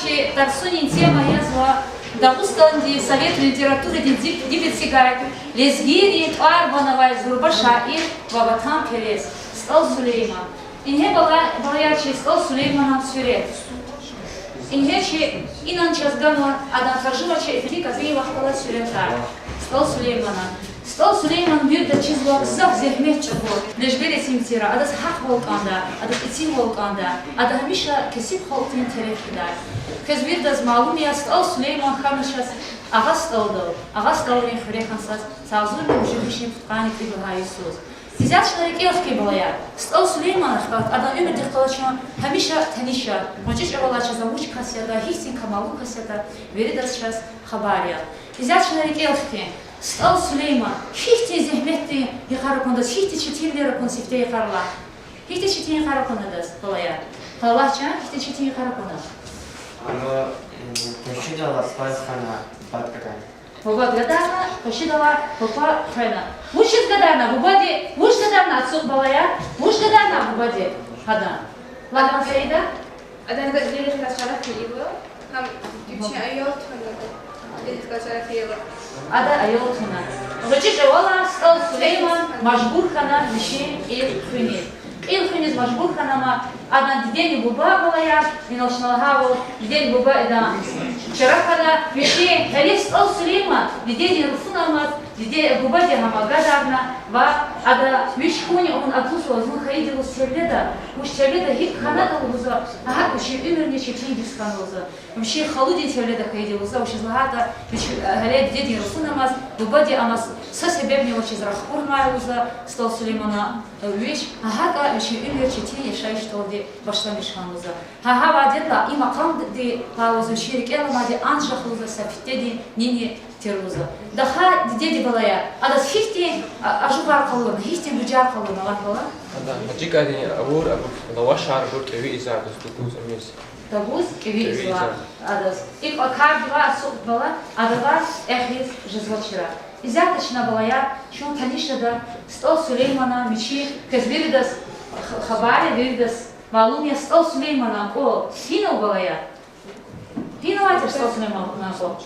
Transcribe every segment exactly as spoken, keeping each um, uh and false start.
Чи тарсунин тема язва Дагъустандин совет литературадин диб-, диб эцигай, лезгийрин тӀвар-ван авай зурба шаир ва ватанперес СтӀал Сулейман. Ингье, бала-, балаяр, чи СтӀал Сулейманан суьрет. Ингье чи, инал чаз ганва адан таржумачи Эфенди Казиевахъ галай суьретар. СтӀал Сулейманан. СтӀал Сулейман вирида чизва гзаф зегьмет чӀугур, лежбер эцигун тир, адаз гьахъвал кӀанда, адаз эцигвал кӀанда, ада гьамиша кесиб халкьдин тереф гудай. Квез виридаз малум я, СтӀал Сулейман хьана чаз Агъа СтӀалдал, Агъа СтӀалрин хуьре хьана чаз, агъзурни муьжуьд вишни пудкъанни кӀуьд лагьай йисуз. Исятда чна рикӀел хкин, балаяр, СтӀал Сулейманахъ галаз, адан уьмуьрдихъ галаз чун гьамиша таниш я. Гъвечӏи чӀавалай чаз ам вуч кас ятӀа, гьихьтин камаллу кас ятӀа, виридаз чаз хабар я. Исятда чна рикӀел хкин, СтӀал Сулейман гьихьтин зегьметдин йикъар акуна адаз, гьихьтин четинвилер акуна сифте йикъарла. Гьихьтин четин йикъар акуна адаз, балаяр? Лагь чна, гьихьтин четин йикъар акуна? Ана, м, пашидал алпай хьана, бубади гадарна, пашидал алпа хвена. Вучиз гадарна бубади, вуч гадарна ацукь, балаяр? Вуч гадарна бубади гьадан? Лагь, Саида. Адан дидедихъ галаз шарап ийизва, гьам вичин аял туна, дидедихъ галаз шарап ийизва. Ада аял туна. ГъвечӀи чӀавалай СтӀал Сулейман мажбур хьана вичин кьил хуьниз. Кьил хуьниз мажбур хьана ам, адан дидени буба, балаяр, инал чна лагьайвал, дидени буба идан чара хьана, вичи гьеле СтӀал Сулейман дидедин руфунамаз, диде, бубади гьам гадарна ва ада вич хьунни авун агузва, зун хьайиди лугьуз тевледа, вуч тевледа гьикӀ хьанатӀа лугьузва, гьакӀ вичин уьмуьрни четин дуьз хьана лугьузва. Вичин халудин тевледа хьайиди лугьузва, вучиз лагьайтӀа вич, э, гьеле дидедин руфунамаз, бубади амаз са себебни авачиз рахкурнавай лугьузва, СтӀал Сулеймана, э, вич, гьакӀа вичин уьмуьр четин яшайишдалди башламиш хьана лугьузва. Гьа, гьа вадетла и макъамди лагьай лугьузва, вичин рикӀел аламайди анжах лугьузва са фитнедин нини тир лугьузва. Даха дидеди, балаяр, адаз гьихьтин, а, ажугъар къалурна, гьихьтин гужар къалурна, лагь, бала? Ада гьажикӀадин авур абур, лавашар абур кӀеви ийизва адаз, тагуз, амиз. Тагуз кӀеви ийизва адаз. ИкӀ кардивай ацукь, бала, адавай эхиз жезвачир. Исятда чна, балаяр, чун таниш жеда СтӀал Сулейманан, вичин, квез виридаз х-, хабар я, виридаз малум я, СтӀал Сулейманан кӀвал гьинав, балаяр? Гьинавай тир СтӀал Сулейманан кӀвал?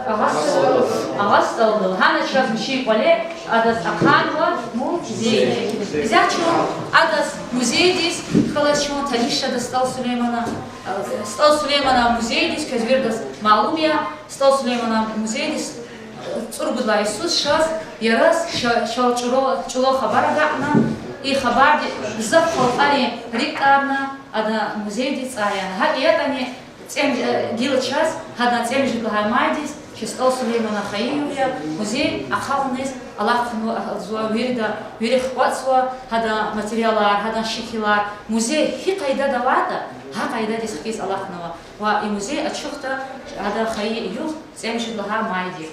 Агъа СтӀалдал. Агъа СтӀалдал. Гьана чаз вичин кӀвале, адаз ахъайнава музейди. Исятда чун адаз музейдиз хьайила чун таниш жеда СтӀал Сулейманан, СтӀал Сулейманан музейдиз, квез виридаз малум я, СтӀал Сулейманан музейдиз цӀуругуд лагьай йисуз шаз, яраз, ша-, шал чӀуру-, чӀулав хабар агакьна, и хабарди гзаф халкьарин рикӀ тӀарна, адан музейдиз цӀай яна. ГьакӀ ятӀани цӀем-, э, гила чаз, гьадан цӀемуьжуьд лагьай майдиз, чи СтӀал Сулейманан хайи югъ я, музей ахъаюниз алахънава, а, зун вирида, вири хкватзава гьадан материалар, гьадан шикилар, музей гьи къайдада аватӀа, гьа къайдадиз хкиз алахънава. Ва и музей ачухда гьадан хайи югъ цӀемуьжуьд лагьай майдиз.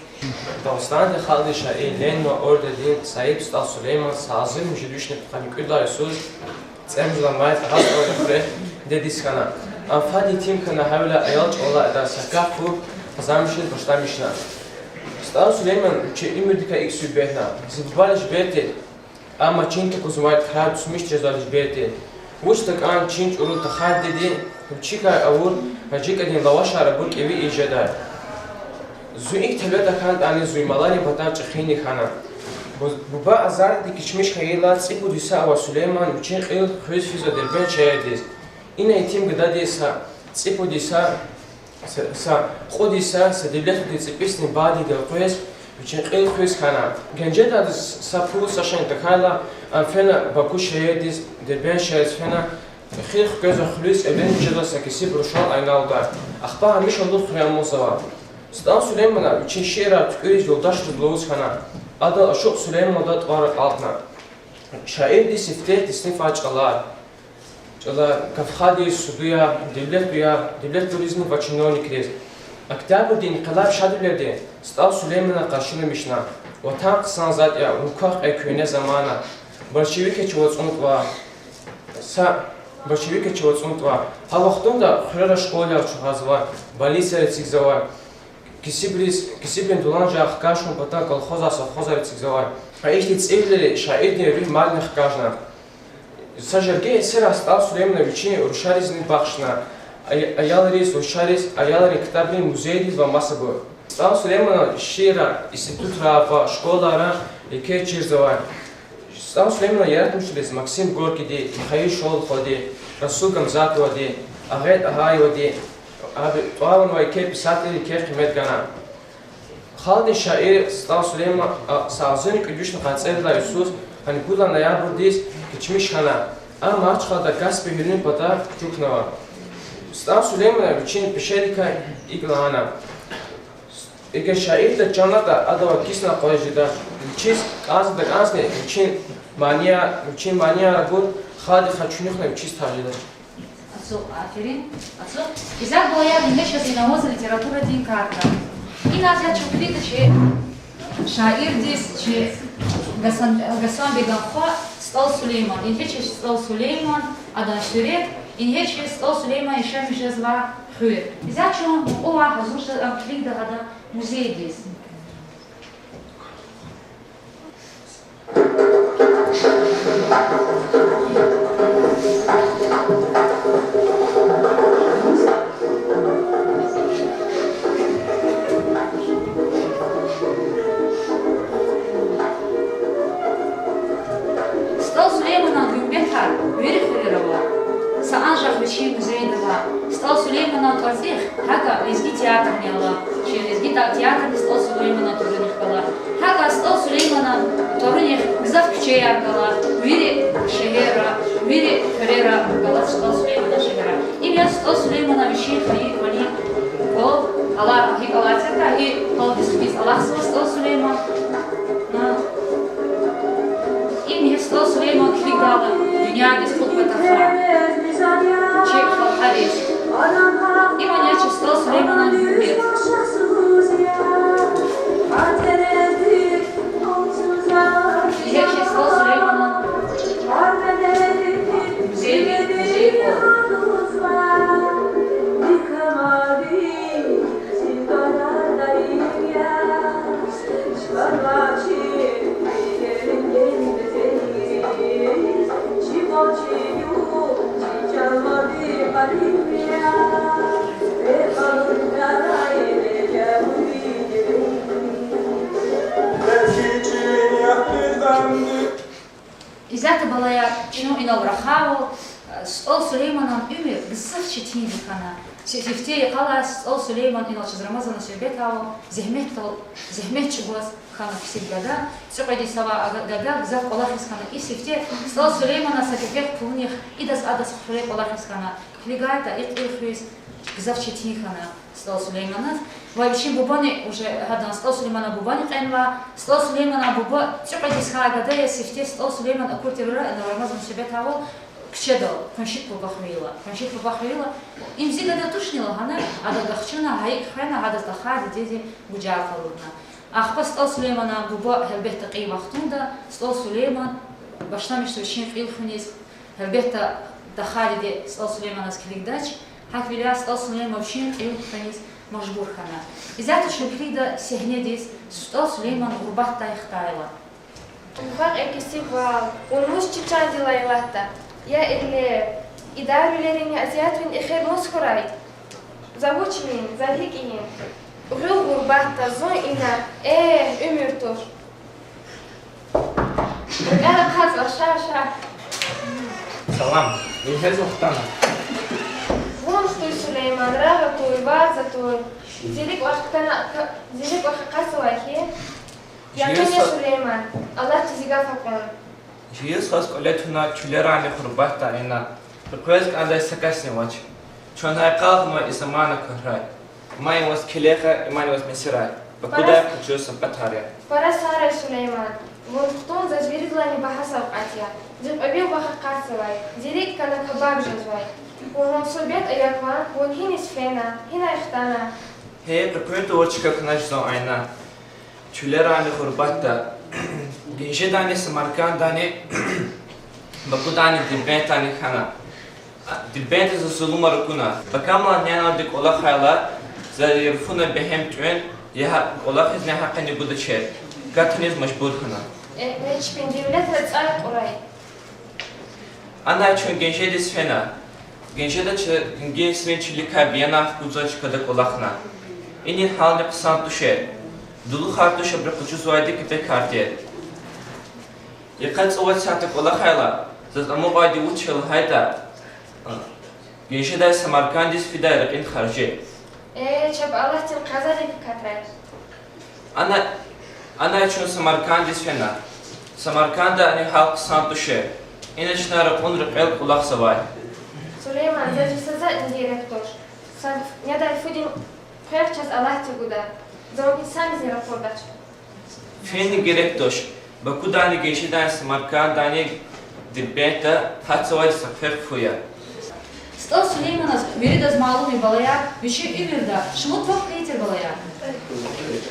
Дагъустандин халкьдин шаир, Ленинан ордендин саиб СтӀал Сулейман са агъзурни муьжуьд вишни пудкъанни кӀуьд лагьай йисуз цӀемуьжуьд лагьай майдиз Агъа СтӀалрин хуьре дидедиз хьана. Ам фад етим хьана, гьавиляй аял чӀавалай адаз са капӀ фу къазанмишиз башламишна. СтӀал Сулейман вичин уьмуьрдикай икӀ суьгьбетна: зи буба лежбер тир, амма чин такузвай крар цумиш жезвай лежбер тир. Вуч такӀан чин чӀуру тахай дидеди, вичикай авур гьажикӀадин лавашар абур кӀеви ийиз жедай. Зун икӀ тевледа хьанатӀани, зун маларин патав чӀехини хьана. Бу-, буба азардиз кечмиш хьайила, цӀипуд йиса авай Сулейман вичин кьил хуьз физва Дербент шегьердиз. Ина етим гадади са цӀипуд йиса, са, са кьуд йиса, са девлетлудин цӀипицӀни бадедал къвез, вичин кьил хуьз хьана. Генжедалди са пул, са шейни тахьайла, ам фена Баку шегьердиз, Дербент шегьердиз фена, эхир хквезва хъуьлуьз, эвленмиш жезва са кесиб рушал Айналдай. Ахпа гьамишанлу хуьре амукьзава. СтӀал Сулеймана вичин шиирар туькӀуьриз юлдашриз лугьуз хьана. Адал ашукь Сулеймандал тӀвар акьалтна. Шаирдиз сифте теснифай чӀалар, чӀалар, кафхадиз, судуяр, девлетлуяр, девлетлуризни ва чиновникриз. Октябрдин инкъилаб шадвилелди СтӀал Сулейманан къаршиламишна: Ватан хъсан затӀ я, вун квахь кьве куьгьне замана, большевикриз чав ацӀун тӀвар, са большевикриз чав ацӀун тӀвар. Гьа вахтунда хуьрера школаяр чугъазвай, больницаяр эцигзавай, кесибриз, кесибрин дуланажагъ хкаж хьун патал колхозар, совхозар эцигзавай. Гьа ихьтин цӀивилери шаирдин руьгь мадни хкажна. Са жерге эсерар СтӀал Сулеймана вичин рушаризни бахшна. ая-, аялриз, рушариз, аялрин ктабрин музейдиз ва масабур. СтӀал Сулейманан шиирар институтра ва школара еке чирзава. СтӀал Сулейманан яратмишунриз Максим Горькийди, Михаил Шолоховади, Расул Гамзатовади, Агъет Агъаевади, абур тӀвар авунвай еке писателри еке къимет гана. Халкьдин шаир СтӀал Сулейман, а, са агъзурни кӀуьд вишни къанни цӀерид лагьай йисуз, къанни пуд лагьай ноябрдиз кечмиш хьана. Ам Махачкъалада Каспи гьуьлуьн патав чухнава. СтӀал Сулеймана вичин пешедикай икӀ лагьана: эгер шаирдин чан лагьайтӀа, адавай кисна къведай жеда, вичиз кӀанзаватӀа кӀанзавани вичин манияр, вичин манияр абур халкьдихъ чуьнуьхна вичиз тахъ жедач. Ацукь, аферин, ацукь. Исятда, балаяр, ингье чаз инал алаз литературадин карда. Инал я чун килигда чи шаирдиз, чи Гасан-, Гасанбеган хва СтӀал Сулейман. Ингье чаз СтӀал Сулейман, адан суьрет, ингье чаз СтӀал Сулейман яшамиш жезвай хуьр. Исятда чун мукьувай гьазур жеда, ам килигда гьада музейдиз. СтӀал Сулейманан гуьмбетар вири хуьрера ава. Са анжах вичин музейда ава. СтӀал Сулейманан тӀварцӀихъ гьакӀа лезги театрни ала. Чи лезги та-, театрни СтӀал Сулейманан тӀварунихъ гала. ГьакӀа СтӀал Сулейманан тӀварунихъ гзаф куьчеяр гала, вири шегьерра, вири хуьрера гала СтӀал Сулейманан шегьерар. Им я СтӀал Сулейманан вичин хайи кӀвалин кӀвал, алай гьикӀ алай тиртӀа, и гьалдиз хкиз алахъзава СтӀал Сулейман. Им я СтӀал Сулейман килигдайла дуьньядиз кьуд патахъай чи халкьариз. Им я чи СтӀал Сулейманан гуьмбет. Им я чи СтӀал Сулейманан музейдин, музейдин кӀвал. Исятда, балаяр, чун инал рахайвал, СтӀал Сулейманан уьмуьр гзаф четинди хьана. Си-, сифте йикъалай СтӀал Сулейман, инал чаз Рамазана суьгьбет авурвал, зегьметдал, зегьмет чӀугваз хьана кесиб гада. ЦӀикьвед йис авай а га-, гада гзаф кӀвалахиз хьана. И сифте СтӀал Сулейманаз са кеферхъ пулунихъ идаз-адаз хуьре кӀвалахиз хьана. КилигайтӀа, и кьил хуьз гзаф четин хьана СтӀал Сулейманаз. Ва вичин бубани, уже гьадан, СтӀал Сулейманан бубани кьенва. СтӀал Сулейманан буба цӀикьвед йис хьайи гада я, сифте СтӀал Сулейман акур тирра, инал Рамазана суьгьбет авурвал, куьчедал, къунши папа хвейила, къунши папа хвейила. Им зи гада тушни лагьана, ада гахчуна, гьа икӀ хвена, гьадаз тахай дидеди гужар къалурна. Ахпа СтӀал Сулейманан буба, гьелбетда, кьейи вахтунда СтӀал Сулейман башламишзава вичин кьил хуьниз, гьелбетда, тахай диде СтӀал Сулейманаз килигдач, гьакӀвиляй СтӀал Сулейман вичин кьил хуьниз мажбур хьана. Исятда чун килигда сегьнедиз, СтӀал Сулейман гъурбатдай хтайла. Вун хвекьве кесибвал, вун вуч чи чандилай алатда? Я эллер, идарвилерин азиятвин эхир мус хьурай? За вуч ийин, за гьикӀ ийин? Гъуьл гъурбатда, зун ина, э, уьмуьр туш. РикӀел акъатзава, ша, ша. Салам. Вун гьез вахтана? Вун хтуй, Сулейман, рагъ атуй, варз атуй. Зи рикӀ вахкана, зи рикӀ вахкана акъатзавай хьи? Якъин ая, Сулейман, Аллагьди зи гаф акьван. Жи йис хас кӀвале туна, чуьлерани гъурбатда ина. Къекъвез кӀандай са касни авач. Чун гьакьван хьанва и замана квахьрай. Мани ваз килигай, мани ваз месирай. Бакудай къачуз са патар я. Пара сагърай, Сулейман. Вун хтун заз виридалайни багьа савкьват я. Зи кьве вил вахкана акъатзавай, зи рикӀ кана кабаб жезвай. Вун гьам суьгьбет ая кван, вун гьиниз фена, гьинай хтана? Гьей, къекъуьн тавур чка хьанач зун, Айна. Чуьлерани гъурбатда. Генжедани, Самарканддани, Бакудани, Дербентдани хьана. Дербентда за зулумар акуна. Пакамалай няналди кӀвалахайла, за руфуна бегьем тӀуьн, я гьа-, кӀвалахизни гьакӀни гудачир. Гатуниз мажбур хьана. Э, чпин девлет цӀай кьурай. Анай чун генжедиз фена. Генжеда чи Генгееврин чиликай биянар хкудзавай чкада кӀвалахна. Инин гьални хъсан тушир. Дулухар туш абуру къачузвайди кепекар тир. Йикъа цӀувад сятда кӀвалахайла, заз амукьайди вуч я лагьайтӀа, Генжедай Самаркандиз фидай рекьин харжи. Э, чеб Аллагьдин къазадик катрай. Ана, ана чун Самаркандиз фена. Самарканда ани гьал хъсан тушир. Ина чна ракьун рекьел кӀвалахзавай. Сулейман, заз са затӀни герек туш. Са недай фудин хъвер чаз Аллагьди гуда. За вун инсанзин ракъурдач. Фени герек туш. Бакудани, Генжедани, Самаркандани, Дербентда гьатзавайди са хъвер хъфу я. СтӀал Сулейманаз виридаз малум я, балаяр, вичин уьмуьрда шумуд паб хьайи тир, балаяр?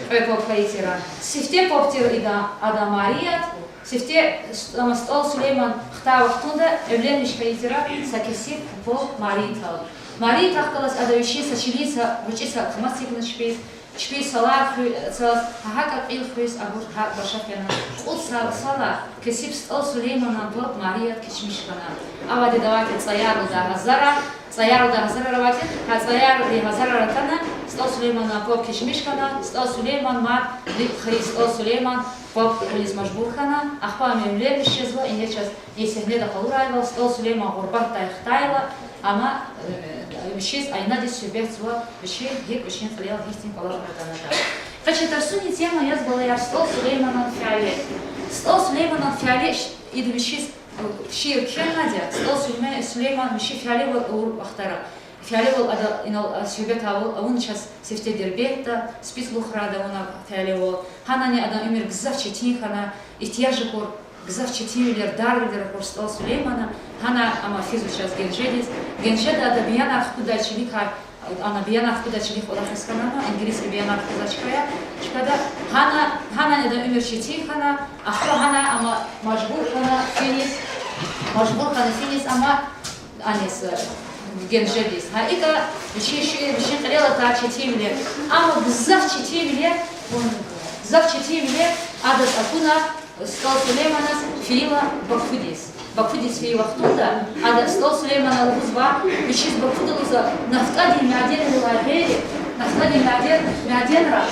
Кьве паб хьайи тир. Сифте паб тир идан, адан Марият, сифте, ама СтӀал Сулейман хтай вахтунда эвленмиш хьайи тир са кесиб паб Мариятал. Мариятахъ галаз ада вичин са чилин са гъвечӀи са камаз эцигна чпиз, чпин салар хуьз, гьакӀа кьил хуьз, абур гьакӀ башаф яна. Кьуд са-, сала кесиб СтӀал Сулейманан паб Марият кечмиш хьана. Авайди давайтӀа цӀаяр лугьудай гьазарар, цӀаяр лугьудай гьазарар авайтӀа, гьа цӀаярдин гьазарар атана, СтӀал Сулейманан паб кечмиш хьана, СтӀал Сулейман мад рикӀ хьайи СтӀал Сулейман паб хьуниз мажбур хьана, ахпа ам эвленмиш жезва, ингье чаз и сегьнеда къалурайвал, СтӀал Сулейман гъурбатдай хтайла, ама, э, вичиз айнадиз суьгьбетзава, вичи гьикӀ вичин кьилел гьихьтин кӀвалахар атанатӀа. Къе чи тарсунин тема яз, балаяр, СтӀал Сулейманан фяле. СтӀал Сулейманан фяле ш-, ида вичиз, э, шиир кхьенвайди я, СтӀал Сулейма-, Сулейман вичи фялевал авур вахтара. Фялевал ада инал, а, суьгьбет ава-, авуна чаз сифте Дербентда, СпецӀлухрада авуна фялевал. Гьанани адан уьмуьр гзаф четин хьана, игьтияж акур, гзаф четинвилер, дарвилер акур СтӀал Сулеймана. Гьана ам физва чаз Генжедиз. Генжеда ада биянар хкуддай чиликай, ана биянар хкуддай чилик кӀвалахиз хьана, ингилисри биянар хкудзавай чка я, чкада. Гьана, гьанани адан уьмуьр четин хьана, ахпа гьана ам мажбур хьана финиз, мажбур хьана финиз ам аниз, э, Генжедиз. Гьа икӀа вичин ши-, вичин кьилел атай четинвилер. Амма гзаф четинвилер, гзаф четинвилер адаз акуна СтӀал Сулейманаз фейила Бакудиз. Бакудиз фейи вахтунда ада СтӀал Сулеймана лугьузва, вичиз Бакуда лугьузва, нафтӀадин мяденрилай гъейри, нафтӀадин мяден-, мяденра,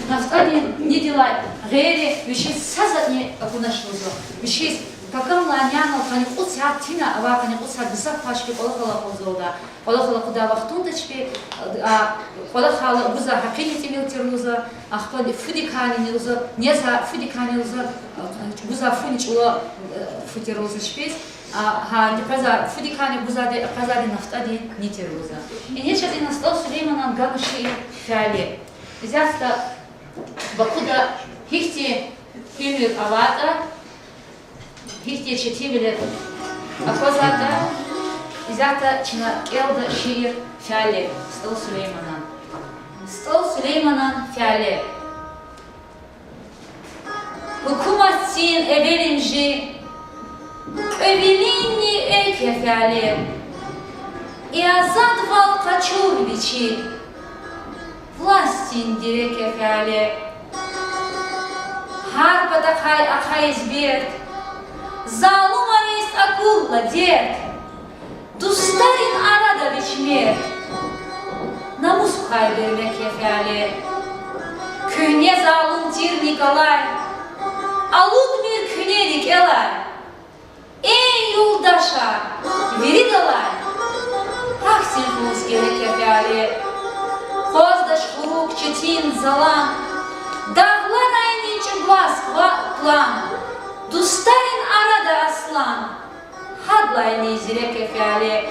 нафтӀадин нидилай гъейри вичиз са затӀни акунач лугьузва. Вичиз пакамлай нянал къанни кьуд сят тина, авай къанни кьуд сят гзаф пачки кӀвалахал акъудзавалда. КӀвалахал акъудай вахтунда чпи, а, кӀвалахал гузвай гьакъинни тӀимил тир лугьузва, ахпа фудикайни лугьузва, незвай фудикайни лугьузва, а, гузвай фуни чӀулав, э, фу тир лугьузва чпиз, а, гьа къвезвай фудикайни гузвайди, къвезвайди нафтӀадин ни тир лугьузва. Ингье чаз ина СтӀал Сулейманан гана шиир фяле. Исятда Бакуда гьихьтин уьмуьр авайтӀа, гьихьтин четинвилер аквазвайтӀа, исятда чна кӀелда шиир фяле СтӀал Сулейманан. СтӀал Сулейманан фяле. Гьукуматдин эвелимжи кьве вилинни экв я фяле. И азадвал къачур вичи властдин дирек я фяле. Гьар патахъай ахъайиз берд, залумариз акурла дерт, дустарин арада вич мерд, намус квай бермек я фяле. Куьгьне залум тир Николай алудмир куьне рикӀелай. Эй, юлдашар, виридалай гьахьтин хьуниз герек я фяле. Къваздач хурук четин залан, дагъларайни чӀугваз ква план, дустарин арада аслан, гьадлайни зирек я фяле.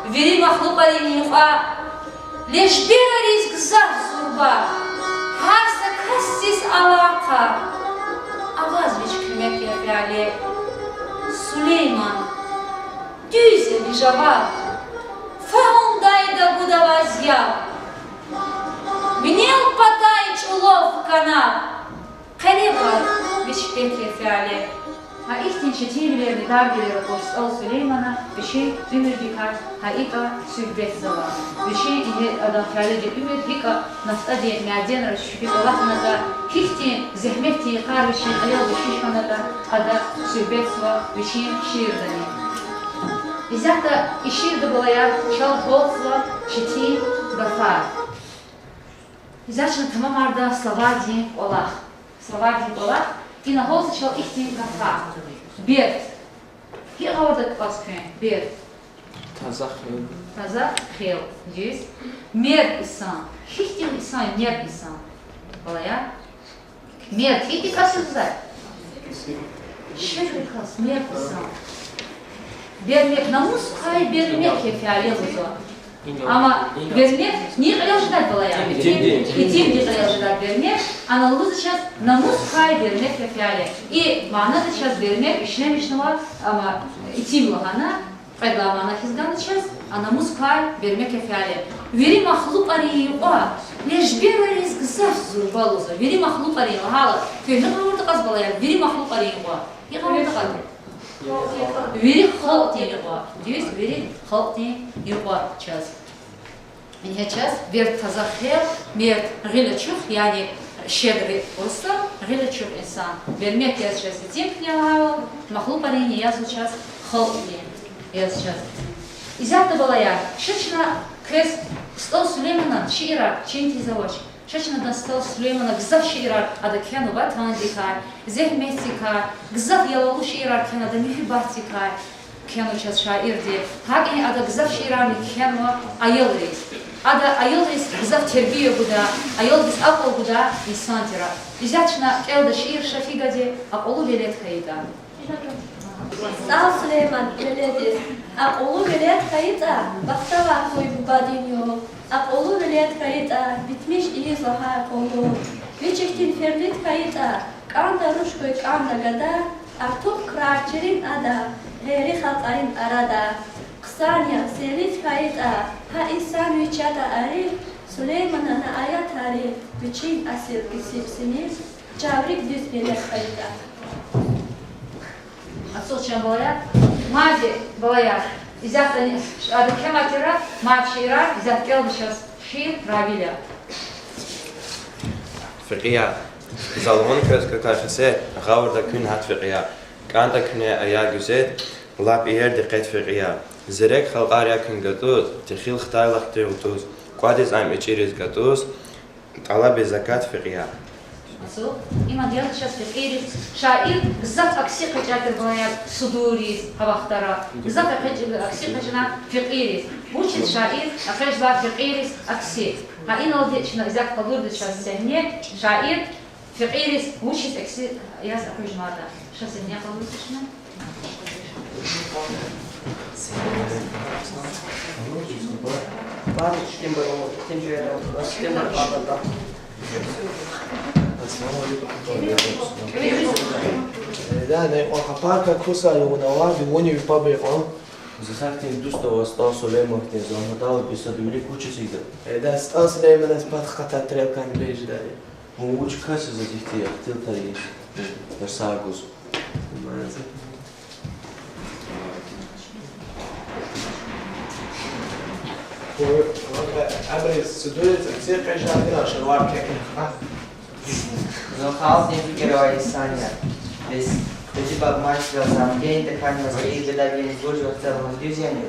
Вири махлукьарин юкьва лежберариз гзаф зурба, гьар са касдиз алакъа, аваз вич куьмек я фяле. Сулейман, дуьз я ви жаваб, фагьумдайда гуда ваз яб. Винел патай чӀулав канаб, къенебар вич пек я фяле. Гьа ихьтин четинвилерни дарвилер акур СтӀал Сулеймана вичин уьмуьрдикай гьа икӀа суьгьбетзава. Вичин ингье адан фяледин уьмуьр гьикӀа нафтӀадин мяденра чпи кӀвалахнатӀа, гьихьтин зегьметдин йикъар вичин кьилел гуьзгуьш хьанатӀа, ада суьгьбетзава вичин шиирдани. Исятда и шиирда, балаяр, чал гьалтзава четин гафар. Исятда чна тамамарда словардин кӀвалах. Словардин кӀвалах. Ина гьалтзава чал ихьтин гафар. Берд. ГьикӀ гъавурда кӀанзава квез берд? Таза хел. Таза хел, дуьз. Мерд инсан. Гьихьтин инсан я мерд инсан, балаяр? Мерд гьихьтин кас я лугьузвай? Шегьре кас, мерд инсан. Бермек, намус квай бермек я фяле лугьузва. Амма бермек ни кьилел жедай, балаяр? Итимдин. Итимдин кьилел жедай бермек. Ана лугьузва чаз намус квай бермек я фяле. И манада чаз бермек ишлемишнава, амма итим лагьана, кьвед лагьай мана хьиз гана чаз, а намус квай бермек я фяле. Вири махлукьарин юкьва лежберриз гзаф зурба лугьузва. Вири махлукьарин лагьайла, куьн гьикӀ гъавурда кьаз, балаяр, вири махлукьарин юкьва? ГьикӀ гъавурда кьаз? Вири халкьдин юкьва. Дуьз, вири халкьдин юкьва чаз. Ингье чаз берд таза хел, мерд гъил ачух, яни шегьре кас, гъил ачух инсан. Бермек яз чаз итимдин лагьайвал, махлукьарин язва чаз халкьдин, яз чаз. Исятда, балаяр, ша чна квез СтӀал Сулейманан шиирар чин тийизвач. Ша чна адан, СтӀал Сулейманан, гзаф шиирар ада кхьенва ватандикай, зегьметдикай, гзаф ялавлу шиирар кхьенва ада муьгьуьббатдикай. Кхьенва чаз шаирди. ГьакӀни ада гзаф шиирарни кхьенва аялриз. Ада аялриз гзаф тербия гуда, аялдиз акьул гуда инсан тир. Исятда чна кӀелда шиир ша фигади, Акьуллу велед хьайитӀа. СтӀал Сулейман веледиз. Акьуллу велед хьайитӀа, бахтавар хьуй бубадин югъ. Акьуллу велед хьайитӀа, битмиш ийиз лагьай къуллугъ. Вич ихьтин ферлид хьайитӀа, кӀанда руш хьуй, кӀанда гада, артух крар чирин ада гъейри халкьарин арада. Хъсан я, селид хьайитӀа, гьа инсан вич ятӀа ариф, Сулейманан ая тариф, вичин асил кесиб синиф, чаврик дуьз велед хьайитӀа. Ацукь чан, балаяр. Мад, балаяр, исятдани ада кхьенвай тир, мад шиирар, исятда кӀелда чаз шиир Равиля. Фекьияр. За лугьун квез какахисе, гъавурда куьн гьат фекьияр. КӀантӀа куьне ая гуьзет, лап иерди къед фекьияр. Зирек халкьар я куьн гатӀуз, техил хтай лахъди гъутӀуз, кӀвадиз ам ичӀириз гатӀуз, тӀалабиз закат фекьияр. Ацукь, има кӀелда чаз фекьийриз. Шаир гзаф акси экъечӀай тир, балаяр, судуриз гьа вахтара. Гзаф экъечӀ-, акси экъечӀна фекьийриз. Вучиз шаир экъечӀзавай фекьийриз акси? Гьа иналди чна исятда къалурда чаз сегьне, шаир фекьийриз вучиз акси яз экъечӀнаватӀа. Ша сегьне къалурда чна. Э, да, не, он хапар как хуса югъунава, ви вуни ви паб икьван. За сахьтин дуст ава СтӀал Сулейман хьтин, за гьадал бесед вилик вучиз ийида? Э, да, СтӀал Сулейманаз пад хкатна тарелкани беждани. Вун вуч кас я заз ихьтин ихтилатар ийиз, тарсар гуз? Абуриз судуриз акси экъечӀна, шалвар кекьин хьана. Зун халкьдин фикир авай инсан я. Бес Эдиб Агъмашидал заз гьа тахьайтӀа маса шиир гада генин вуж вахтар ама, дуьз яни?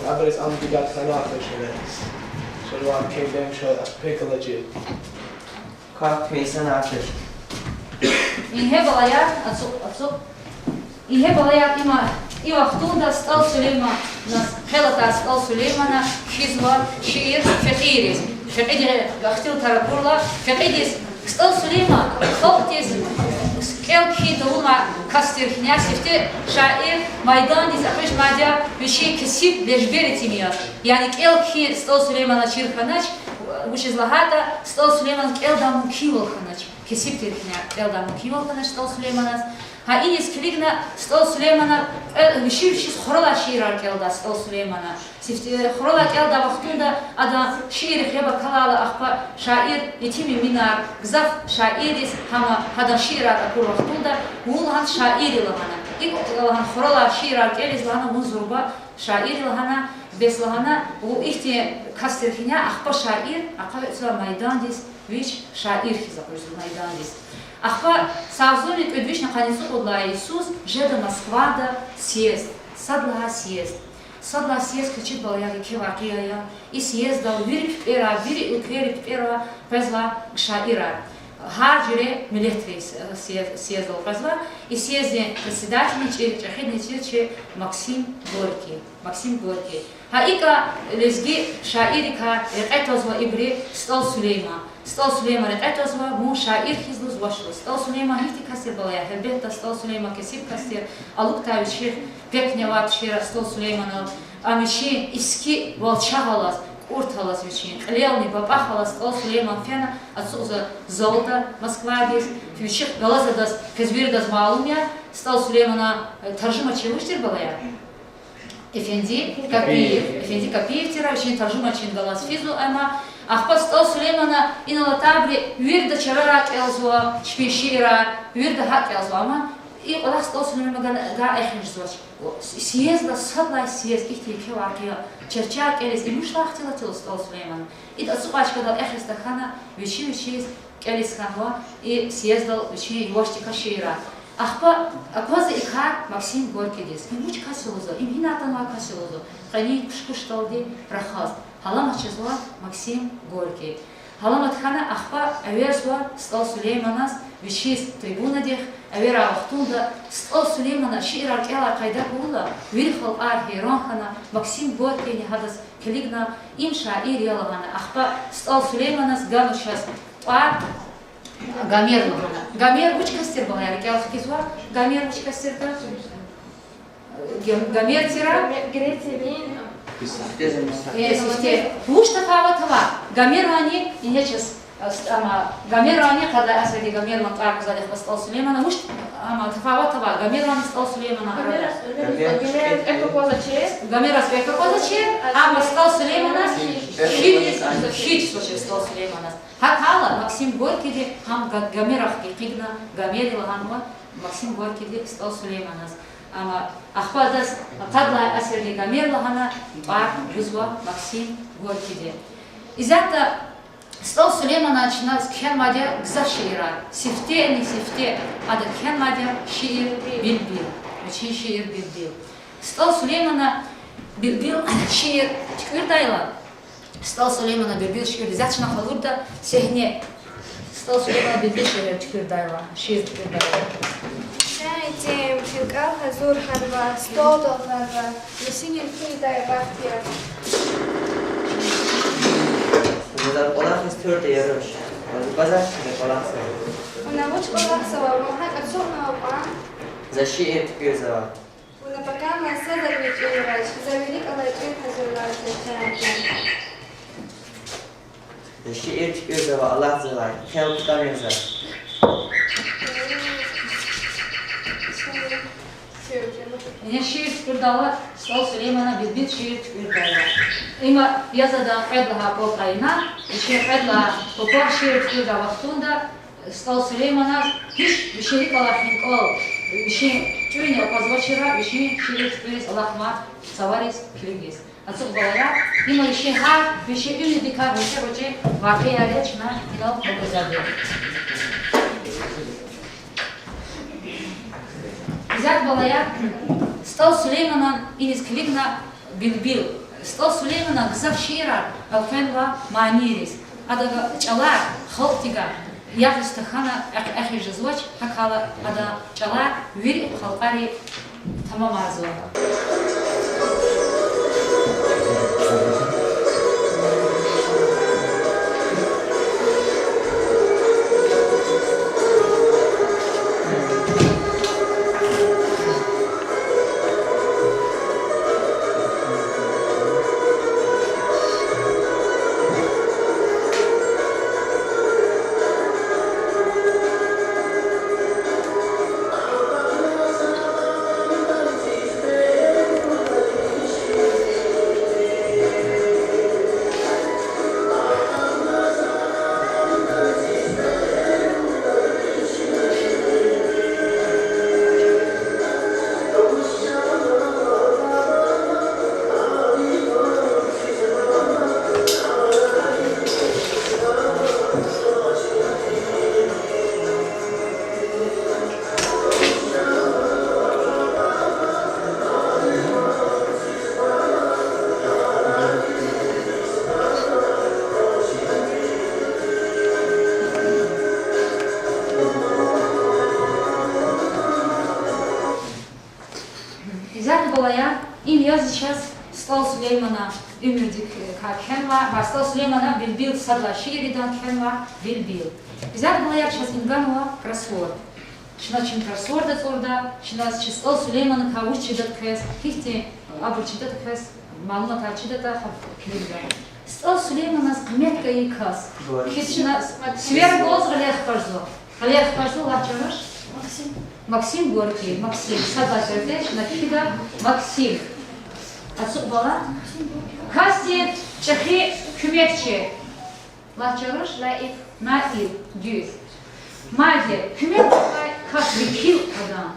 Абуриз ам дигат хьана хьуй шура. Шалвар кекьин, шалвар пекалачи. Квахь куьн инсанар туш. Ингье, балаяр, ацукь, ацукь. Ингье, балаяр, има, и вахтунда СтӀал Сулейманаз, хъел атай СтӀал Сулеймана кхьизва шиир фекьийриз. Фекьиди ихтилатар акурла, фекьидиз, СтӀал Сулейман халкьдиз кӀел-кхьин тавунвай кас тир хьиняй, сифте шаир майдандиз экъечӀнавайди я вичин кесиб лежбер итимар. Яни кӀел-кхьин СтӀал Сулеймана чир хьанач, вучиз лагьайтӀа СтӀал Сулейманаз кӀелдай мумкинвал хьанач. Кесиб тир хьиняй кӀелдай мумкинвал хьанач СтӀал Сулейманаз. Гьа иниз килигна СтӀал Сулеймана кьве-, вичи-вичиз хуралай шиирар кӀелдай СтӀал Сулеймана. Сифте хуралай кӀелдай вахтунда адан шииррихъ яб акалайла, ахпа шаир Етим Эминар, гзаф шаирриз гьам гьадан шиирар акур вахтунда, вун лагьана шаир я лагьана. ИкӀ лагьана хуралай шиирар кӀелиз лагьана, вун зурба шаир я лагьана, бес лагьана, вун ихьтин кас тир хьиняй, ахпа шаир, ахпа вецла майдандиз, вич шаир хьиз акъудзава майдандиз. Ахпа са агъзурни кӀуьд вишни къанни цӀукьуд лагьай йисуз жеда Москвада съезд. Сад лагьай съезд. Сад лагьай съезд квез чида, балаяр, еке вакъиа я. И съездал вири пипӀера, вири уьлквейрин пипӀера къвезва шаирар. Гьар жуьре миллетрин съезд, съездал къвезва. И съездин председательни чӀир, чӀехидни чӀир чи Максим Горький. Максим Горький. Гьа икӀа лезги шаиррикай рекье твазва ибуру СтӀал Сулейман. СтӀал Сулейман рекье твазва, вун шаир хьиз лугьуз вач лугьуз. СтӀал Сулейман гьихьтин кас тир, балаяр? Гьелбетда, СтӀал Сулейман кесиб кас тир, алукӀдай вичихъ пекни авай тушир СтӀал Сулейманал. Ам вичин иски валчагъ алаз, кӀурт алаз, вичин кьилелни бапӀах алаз СтӀал Сулейман фена, ацукьзава залда Москвадиз, вичихъ галаз адаз, квез виридаз малум я, СтӀал Сулейманан, э, таржумачи вуж тир, балаяр? Эфенди Капиев. Эфенди Капиев тир, вичин таржумачини галаз физва, амма ахпа СтӀал Сулейманан инал атайбуру вирида чарарай кӀелзава, чпин шиирар вирида гьакӀ кӀелзава, амма и кӀвалах СтӀал Сулейманан гана, гана эхиз жезвач. Съездал, сад лагьай съезд, ихьтин еке вакъиа, чарчар кӀелиз, им вуч лагьай ихтилат я лугьуз СтӀал Сулейманан. Ида ацукьай чкадал эхиз тахьана, вичи-вичиз кӀелиз хьанва, и съездал вичин ювашдикай шиирар. Ахпа аквазва и кар Максим Горькийдиз. Им вуч кас я лугьузва, им гьинай атанвай кас я лугьузва. Къенин кушкушдалди рахаз, гьаламат жезва Максим Горький. Гьаламат хьана, ахпа эверзава СтӀал Сулейманаз вичиз трибунадихъ. Эверай вахтунда СтӀал Сулейманан шиирар кӀелай къайда гурла, вири халкьар гьейран хьана, Максим Горькийни гьадаз килигна, им шаир я лагьана. Ахпа СтӀал Сулейманаз ганва чаз тӀвар Гомер лагьана. Гомер вуч кас тир, балаяр, рикӀел хкизва? Гомер вуч кас тиртӀа? Гом-, Гомер тир Грецияди. Э, сифте. Вуч тафават ава Гомерани, ингье чаз, а, с-, ама, Гомерани, къадлай асирдин Гомеран тӀвар гузвайди хьи СтӀал Сулейманан, вуч, ама, тафават ава Гомеранни СтӀал Сулейманан арада? Гомераз экв аквазвачир, амма СтӀал Сулейманаз хьиз, хьиз аквазвачир СтӀал Сулейманаз. ГьакӀ хьайила Максим Горькийди гьам Га-, Гомерахъ гекъигна, Гомер лагьанва Максим Горькийди СтӀал Сулейманаз. Амма ахпа адаз къадлай асирдин Гомер лагьана тӀвар гузва Максим Горькийди. Исятда СтӀал Сулейманан чна кхьенвайди я гзаф шиирар. Сифтени-сифте ада кхьенвайди я шиир Билбил. Вичин шиир Билбил. СтӀал Сулейманан Билбил шиир туькӀуьрдайла, СтӀал Сулейманан Билбил шиир, исятда чна къалурда сегьне. СтӀал Сулейманан Билбил шиир туькӀуьрдайла, шиир туькӀуьрдайла. Чан итим, хинкӀал гьазур хьанва, столдал гъанва, мисинин куьлдай вахт я. Вуна за кӀвалахиз туьрди я руш. Ваз базар чида кӀвалахзава. Вуна вуч кӀвалахзава, вун гьакӀ ацукьнава кьван? За шиир туькӀуьрзава. Вуна пакамаз садавни чӀир авач, за вилик алай чӀир гьазурларзава, чан итим. За шиир туькӀуьрзава, аллагьзавай, хъел кутамир за. Ина шиир туькӀуьрдайла, СтӀал Сулейманан Билбил шиир туькӀуьрдайла. Има яз адан кьвед лагьай папа ина, вичин кьвед лагьай папа шиир туькӀуьрдай вахтунда СтӀал Сулейманаз гьич вичин рикӀ алай хинкӀал, вичин тӀуьнни аквазвачир, вичин шиир туькӀуьриз алахъна цавариз килигиз. Ацукь, балаяр, има вичин гьар вичин уьмуьрдикай гъвечӀи-гъвечӀи вакъиаяр я, чна инал къалурзавайди. Исятда, балаяр, СтӀал Сулейманан иниз килигна Билбил. СтӀал Сулейманан гзаф шиирар элкъвенва манийриз. Адан чӀалар халкьдивай ягъиз тахьана эхь-, эхиз жезвач, гьакӀ хьайила адан чӀалар вири халкьари тамамарзава. Сулеймана уьмуьрдикай кхьенва, ва СтӀал Сулеймана Билбил сад лагьай шиирдин кхьенва, Билбил. Исятда, балаяр, чаз им ганва кроссворд. Чна чи кроссворд ацӀурда, чна чи СтӀал Сулейманикай вуч чидатӀа квез, гьихьтин абур чидатӀа квез, малуматар чидатӀа, гьабур килигда. СтӀал Сулейманаз къимет гайи кас. Килиг чна, сивера гваз гъиле хкажзава. Гъиле хкажзава, лагь чаруш. Максим Горький, Максим. Сад лагьай суреда чна кхьида Максим. Ацукь, бала. Касдин чӀехи куьмекчи. Лагь чаруш. Наиб. Наиб, дуьз. Мад куьмек гузвай кас, векил адан.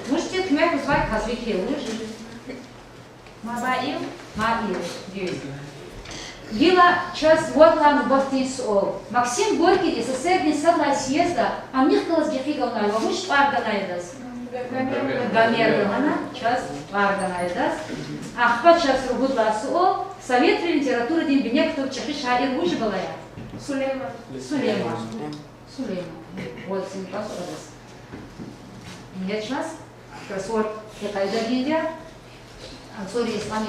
Вуж тир куьмек гузвай кас, векил? Вуж? Наиб. Наиб, дуьз. Гила чаз вад лагьай нубатдин суал. Максим Горькийди СССР-дин сад лагьай съездда анихъ галаз гекъигнавай ва вуч тӀвар ганай адаз? Гомер лагьана, чаз тӀвар ганай адаз. Ахпа чаз ругуд лагьай суал. Советрин литературадин бине кутур чӀехи шаир вуж я, балаяр? Сулейман. Сулейман. Сулейман. Вад синиф кӀватӀ адаз. Ингье чаз кроссворд и къайдада я. АцӀуриз, ам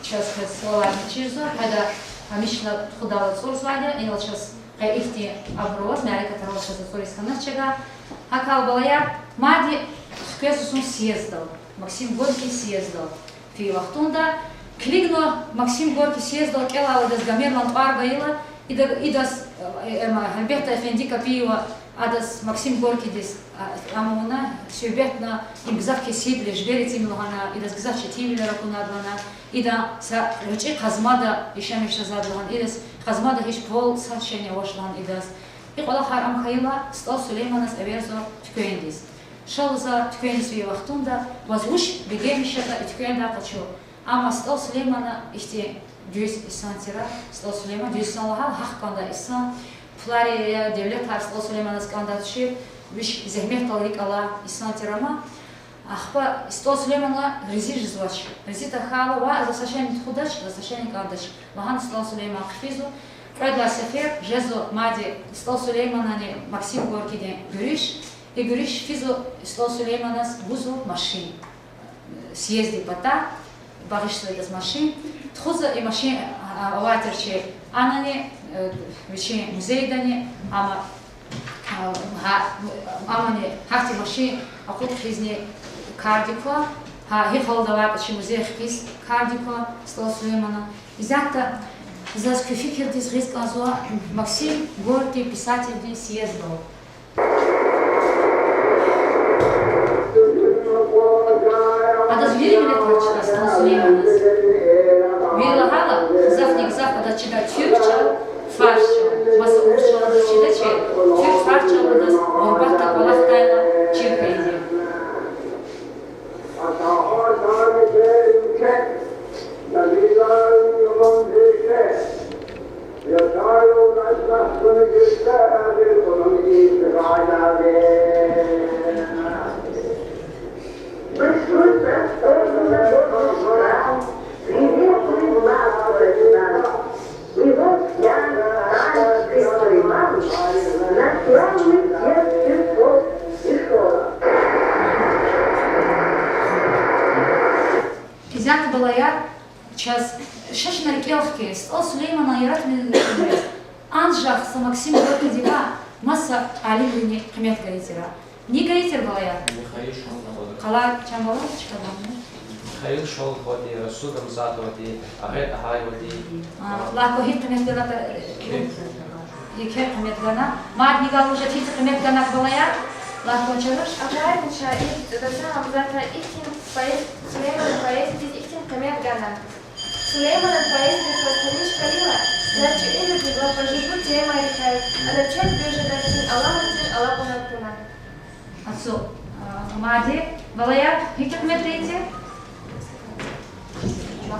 чаз квез суаларни чирзава, гьада гьамишна тухудайла ацӀурзавайди я, инал чаз къе ихьтин абур аваз, мярекатар аваз чаз ацӀуриз хьанач чага. ГьакӀ хьайила, балаяр, мад хквезва зун съездал, Максим Горький съездал фейи вахтунда. Килигна Максим Горький съездал кӀелайла, адаз Гомерлан тӀвар гайила, ида-, идаз, э, э, гьелбетда, Эфенди Капиева адаз, Максим Горькийдиз, а, ам авуна, суьгьбетна, им гзаф кесибвилер, жибер итим лагьана, идаз гзаф четинвилер акунад лагьана, идан са гъвечӀи къазмада яшамиш жезвайди лагьана, идаз къазмада гьич пол, са шейни авач лагьана идаз. И кӀвалахар ам хьайила, СтӀал Сулейманаз эверзава туьквендиз. Ша, лугьузва, туьквендиз фейи вахтунда ваз вуч бегенмиш ятӀа, и туьквендай къачу. Амма СтӀал Сулейман ихьтин дуьз инсан тир, СтӀал Сулейман дуьз инсан лагьайла, гьахъ кӀандай инсан, пулар я, девлетар СтӀал Сулейманаз кӀандай тушир, вич зегьметдал рикӀ алай инсан тир ам. Ахпа СтӀал Сулейманаз рази жезвач. Рази тахьайла, ваъ, заз са шейни тухудач, заз са шейни кӀандач лагьана, СтӀал Сулейман хъфизва. Кьвед лагьай сефер жезва мад СтӀал Сулейманани Максим Горькийдин гуьруьш. И гуьруьш физва, СтӀал Сулейманаз гузва машин. Съезддин патай багъишзава идаз машин. Тухузва и машин, а, авай тир чи анани, э, вичин музейдани, амма, а, гьа-, амани гьахьтин машин акъуд хъийизни кардик ква, гьа, гьи гьалда аватӀа чи музей хкиз кардик ква СтӀал Сулейманан. Исятда заз куь фикирдиз гъиз кӀанзава Максим Горький писателдин съездал. Адаз вири миллетар чида СтӀал Сулейманаз. Вири лагьайла, гзафни-гзаф адаз чида туьрк чӀал, фарс чӀал. Маса урус чӀал адаз чидачир, туьрк, фарс чӀал адаз гъурбатда кӀвалахдайла чир хьайиди я. Исятда, балаяр, чаз ша чна рикӀел хкин, СтӀал Сулейманан яратмишунриз анжах са Максим Горькийди ваъ, маса алимрини къимет гайи тир. Ни гайи тир, балаяр? Михаил Шолоховади. Къалай чан бала чкадани? Михаил Шолоховади, Расул Гамзатовади, Агъе Тагьаевади. А, лагь кван, гьикӀ къимет гана, э, еке къимет гана. Мад ни галужа, гьикӀ къимет гана, балаяр? Лагь кван чаруш. Агъа шаир Дада Гамзата ихьтин поэз-, Сулейманан поэзиядиз ихьтин къимет гана. Сулейманан поэзиядихъ ваз таниш хьайила, заз чи уьмуьрдин ва пажарбур темайрикай, ада чеб дуьз жедай хьтин аламатдин алакьунар туна. Ацукь, а, мад, балаяр, гьикӀ къимет гайи тир?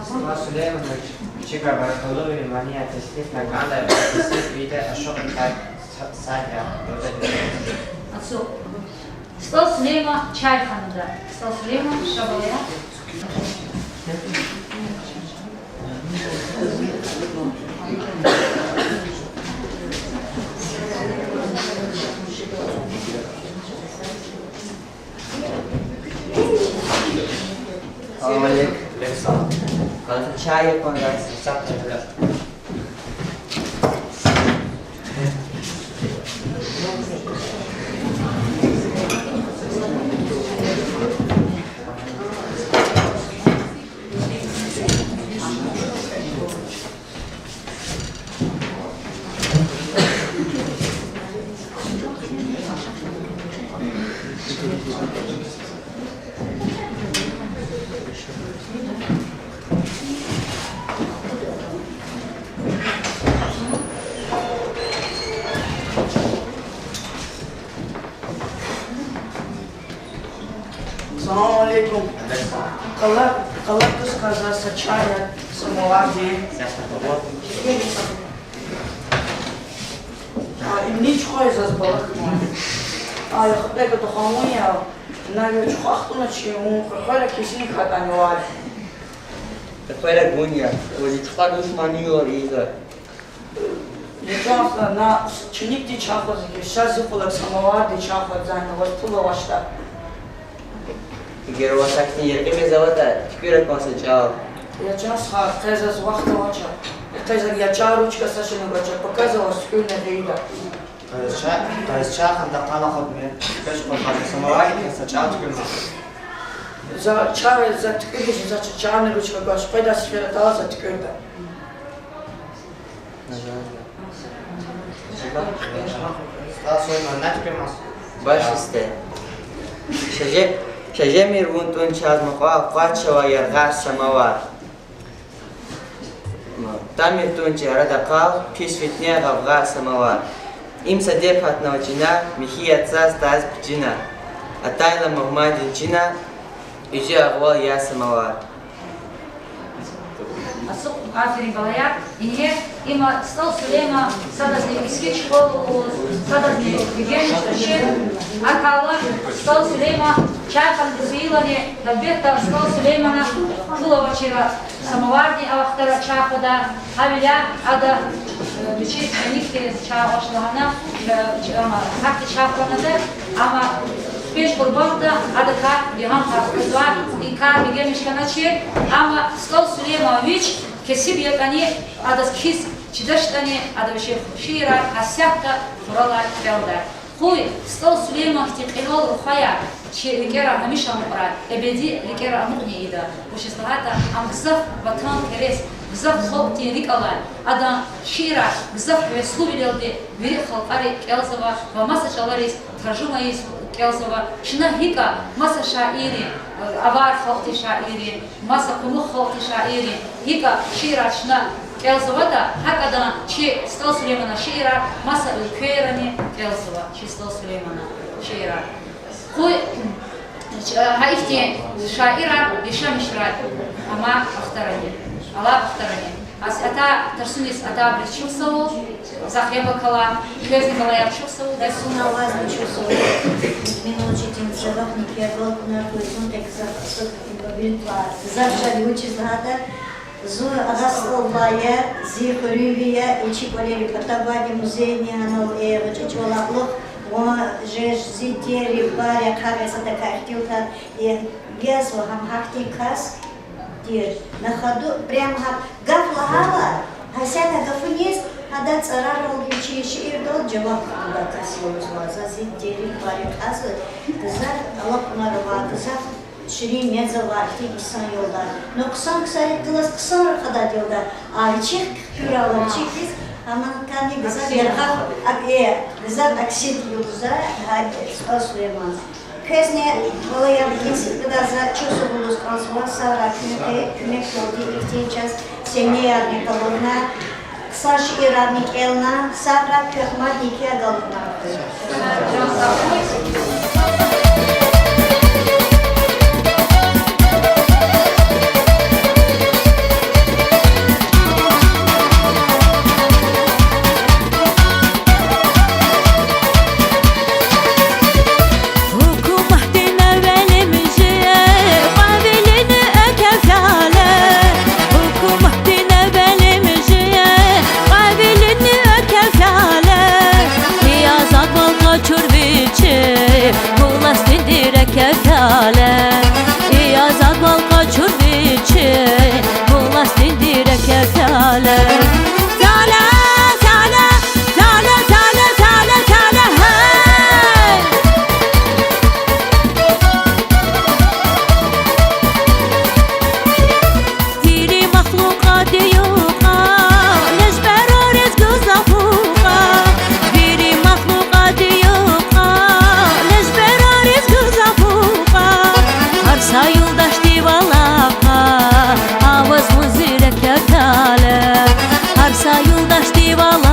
Сулейман Сулейманович, чи габар къуллугъвилин мани я, теснифна кӀандай, тесниф ийидай ашукьрикай са-, сад я, дуда динна. Ацукь. СтӀал Сулейман чай ханада. СтӀал Сулейман, ша, балаяр. Салам алейк. Алейк салам. Къанатов Чай кван за, сахъ хьурай. Салам алейкум. Къала, къаладиз кӀанзава са чай я, самоварди. А, им ни чухвай заз балахмай. А, я хатӀа катахамун я, на я чухвахтуначи, вун къекъвера кесин хатӀани ваъ. Къекъвера гун я, ваз и чухва душманвал ийизва. Я чан са, на чиникди чахъ хъваз хьи, ша зи къулак самоварди чахъ хъваз, зани ваз пул авачтӀа. Эгер ваз ахьтин яргъи мез аватӀа, туькӀуьр кван са чӀал. Я чан са, къе заз вахт авач. Къе заз я чар ручка са шейни авач, пака за ваз туькӀуьрна гъейида. Къе заз ча-, къе заз чахъ хъваз, къала хъваз ман, пеш хъваз, самоварди са чӀал туькӀуьрна. За чар, за туькӀуьрна, за ча-, чарни ручка гвач, къведа сифер атайла за туькӀуьрда. Баш исте. Ша же-, ша жемир вун тӀун чаз мукьвал, къваз чавай яргъа самовар. Тамир тун чи арада къал, пис фитне, гъавгъа самовар. Им са дерт гьатнава чина, михьи яд заз таз пичина. Атайла мугьмандин чина, уьзуь агъвал я самовар. Ацукь, аферин, балаяр. Ингье, има СтӀал Сулейман садазни иски чукъвал лугьуз, садазни бегенмиш тушир. АкӀ хьайила, СтӀал Сулейман чай хъвана гузвилани, гьелбетда, СтӀал Сулеймана пул авачир самовардин вахтара чай хъвадай, гьавиляй ада, э, вичиз кӀаник хьиз чай гъваш лагьана, э, ч-, ама, гьахьтин чай хъванатӀа, ама пеш къурбандда адакай бегьем къаркъузвай, и кар бегенмиш хьаначир, ама СтӀал Сулейман вич кесиб ятӀани, адаз кхьиз чидачтӀани, ада вичин шиирар гьасятда хуралай кӀелдай. Къуй СтӀал Сулейман хьтин кьилел рухваяр чи рикӀера гьамиша амукьрай, эбеди рикӀера амукьни ийида. Вучиз лагьайтӀа ам гзаф ватанперес, гзаф халкьдин рикӀ алай, адан шиирар гзаф гьевеслувилелди вири халкьари кӀелзава ва маса чӀалариз таржума ийиз кӀелзава. Чна гьикӀ маса шаирри, авар халкьдин шаирри, маса къумукь халкьдин шаирри гьикӀ шиирар чна кӀелзаватӀа, гьакӀ адан чи СтӀал Сулейманан шиирар маса уьлквейрани кӀелзава, чи СтӀал Сулейманан шиирар. Къуй, гьа ихьтин шаирар яшамишрай, амай вахтарани, алай вахтарани. Атай Тарсуниз, атайбуруз чухсагъул, захъ яб акалай, квезни, балаяр, чухсагъул, дерт. Тарсуна, вазни чухсагъул. Муъмин учитель, са вахтни квез агалкьунар хьуй, зун квез гзаф, гзаф чӀал, вучиз лагьайтӀа зун Агъа СтӀалвай я, зи хуьруьнви я, и чи кӀвалерин патав авайди музейни, гьанал, э, гъвечӀи чӀавалай кьулухъ, вун жеж зи тирди, бари хъагъ садакай ихтилатар, э, гезва гьам гьахьтин кас тир. На ходу, прям гьа гаф лагьайла, гьасятда гафуниз, гьадан цӀараралди, вичин шиирдалди жаваб гудай кас я лугьузва. За зи тирди, бари кьазва, гзаф алакьунар ава, гзаф ширин мез ава ихьтин инсан я лугьудай. Ну, хъсан ксарихъ галаз хъсан рахадай я лугьудай. А вичихъ хьурай, вичихъ хьиз, амма кӀани гзаф яргъа, а, э, гзаф аксид я лугьузва, гьа, э, СтӀал Сулейман. Квезни, балаяр, и сидкьидай за чухсагъул лугьуз кӀанзава, сагърай куьне, куьмекдалди ихьтин чаз семинарни къалурна, хъсан шиирарни кӀелна, сагърай, квехъ мадни куь агалкьунар хьуй. Гьукуматдин эвелимжи кьве вилин экв ляле, гьукуматдин эвелимжи кьве вилин экв ляле, и азадвал къачур вичи Стивал